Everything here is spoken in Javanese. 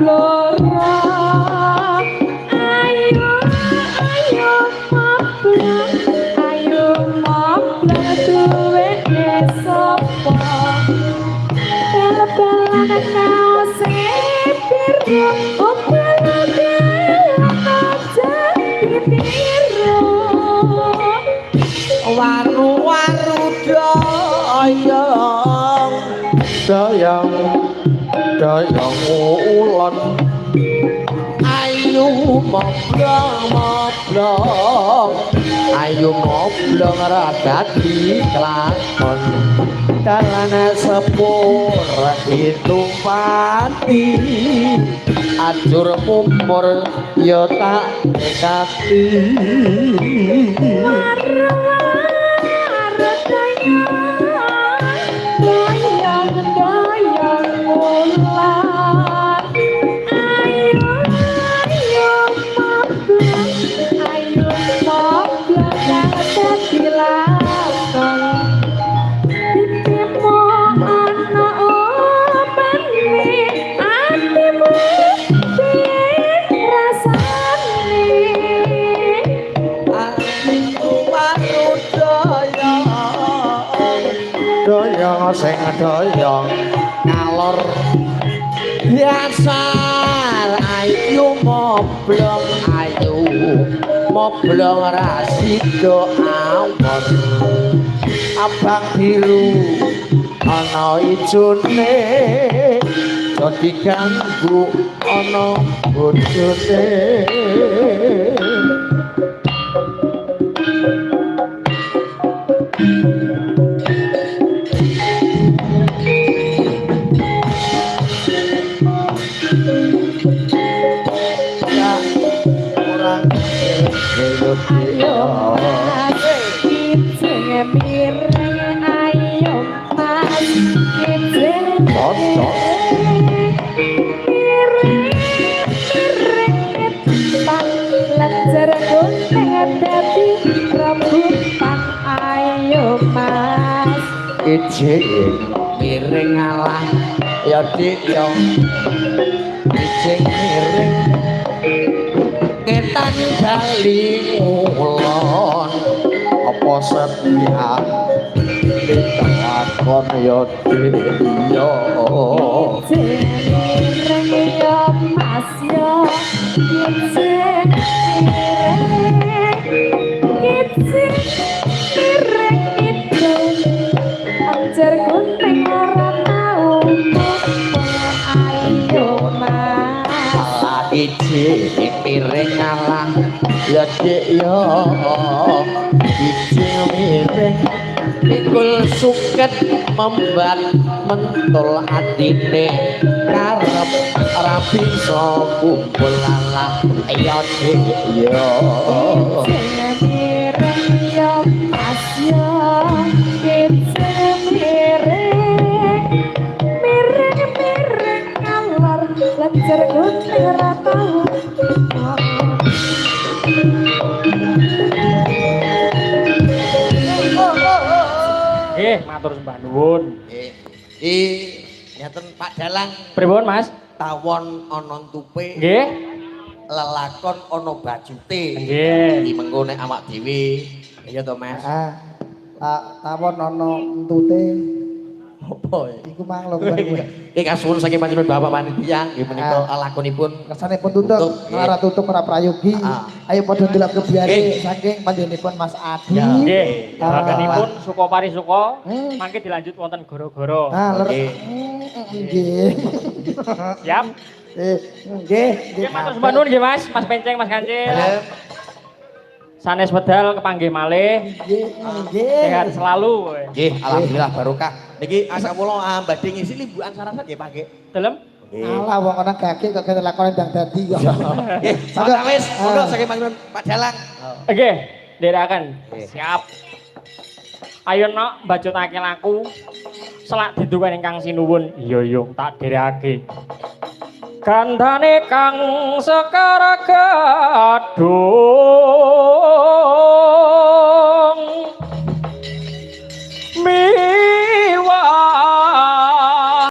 Blora. Ayo ayo moblong, ayo moblong duweke sapa? Bal-balan kaose biru, ugal-ugalan aja ditiru. Waru-waru doyong Dayang dayang ulon. Ayu moblong moblong, ayu moblong ra dadi kelakon. Dalane sepur ditumpati, ajur mumur ya tak dekati. Waru-waru doyong, doyong doyong ular. Ayo ayo moblong, ayo moblong kang dadi lakon. Pipimu ana opene, atimu piye rasane? Atiku waru doyong Dayang sing dayang ngalor biasa. Ayu moblong, ayu moblong ra sida awon. Abang biru ana ijone, aja diganggu ana bojone. Ya ora. Ayo mas, kijing miring, ayo mas, kijing Cocok. Miring miring ketan lenjer kuning dadi rebutan, ayo mas. Ijing Miring alah ya dik ya, ijing miring ngetan bali ngulon. Apa setia ditakon ya dik ya? Kijing miring ya mas ya, kijing miring, kijing miring kidul lenjer kuning ora tau mumpung, ayo mas. Alah ijing miring alah ya dik ya, ijing miring pikul suket membat mentul atine karep ora bisa kumpul alah ya dik ya. Kijing miring ya mas ya, kijing miring miring miring ngalor lenjer kuning ora tau. Nggih, matur sembah nuwun. Nggih. I ngeten Pak Dalang. Pripun, Mas? Tawon ana entupe. Nggih. Lelakon ana bajute. Nggih. Iki mengko nek awak dhewe. Iya to, Mas? Ah, tawon ana entute. Apa ya? Iku mang lho kowe. Iki kasuwun saking panjenengan Bapak panitia nggih menika lakonipun Kersanipun tutup, Tutup, nggih. ora tutup ora prayogi. Ah. Ayo padha ndelok kebiare Nggih. saking panjenenganipun Mas Adi. Ya. Nggih. Ah. Baganipun suka parisuka, mangke dilanjut wonten goro-goro. Ah, leres. Nggih. Nggih. Siap. Nggih, Nggih, matur sembah nuwun nggih, Mas. Mas Penceng, Mas Kancil. Dalem. Sanes wedal kepanggih malih. Nggih, nggih. Sehat selalu. Nggih, alhamdulillah barokah. Niki asakula badhe ngisi limbukan sarasan nggih, Pak nggih. Dalem. Nggih. Alah wong ana gage kok kene lakone ndang dadi kok. Nggih, sawis monggo saking panjenengan Pak Dalang. Nggih, nderekaken. Nggih. Siap. Ayo nok mbajutake laku. Selak diduweni ingkang sinuwun. Iya yo tak derekake. Gandane kang sekar gadung.